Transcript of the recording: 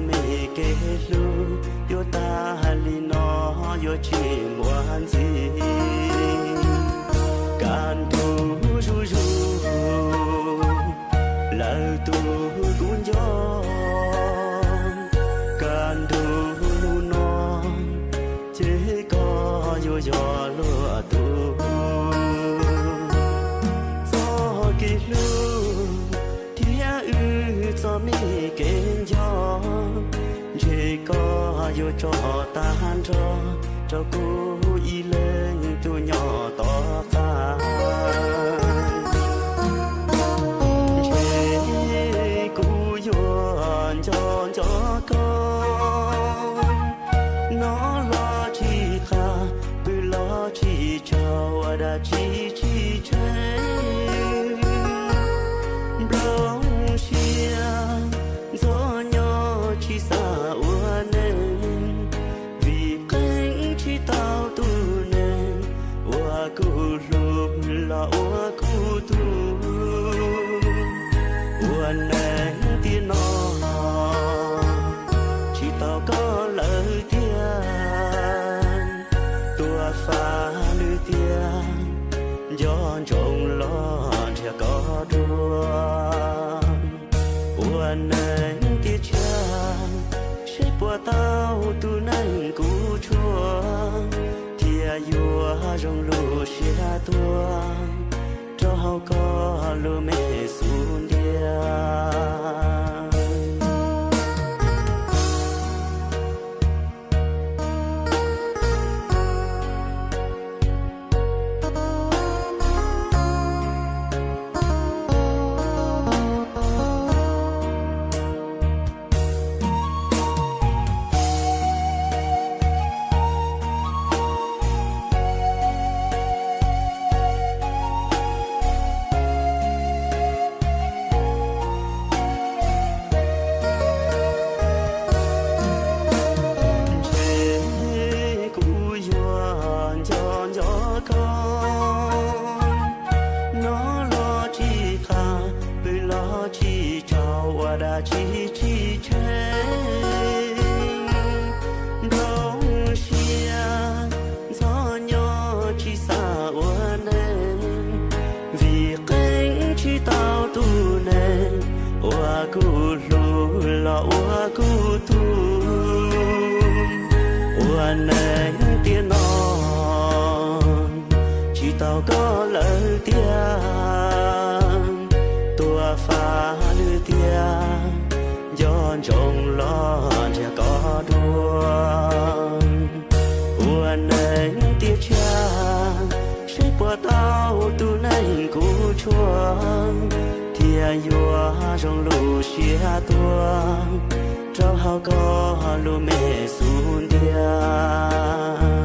me kev hlub yuav tag li no, yuav tsis muaj ntxiv. Kaj ntug zuj zus, lawv tus kuv nco, kaj ntug hnub no ces koj yuav yog luag tus. Txoj kev hlub thiab wb txoj me kev nco, ntshe koj yuav tso tag nrho rau kuv ib leeg tus nyob tom qab. Ntshe kuv yuav nco nco koj, hnov los tsis qab, pw los tsis tsaug, ua dab tsi tsis tshee. Nplooj siab ntxhov nyob tsis xav ua neej, vim qee tsis tau tus neeg uas kuv hlub los ua kuv tug. Ua neej tiam no tsis tau koj lawm tiag, tuaj fab lwm tiam, nco ntsoov los nrhiav koj dua. Ua neej tiam tshiab seb puas tau tus neeg kuv tshuam, thiab yuav zoo lub siab tuag rau hauv koj lub me xub ntiag. Ntshe kuv yuav nco nco koj, hnov los tsis qab, pw los tsis tsaug, ua dab tsi tsis tshee. Nplooj siab ntxhov nyob tsis xav ua neej, vim qee tsis tau tus neeg uas kuv hlub los ua kuv tug. Ua neej tiam no tsis tau koj lawm tiag, tuaj fab lwm tiam, nco ntsoov los nrhiav koj dua. Ua neej tiam tshiab seb puas tau tus neeg kuv tshuam, thiab yuav zoo lub siab tuag rau hauv koj lub me xub ntiag.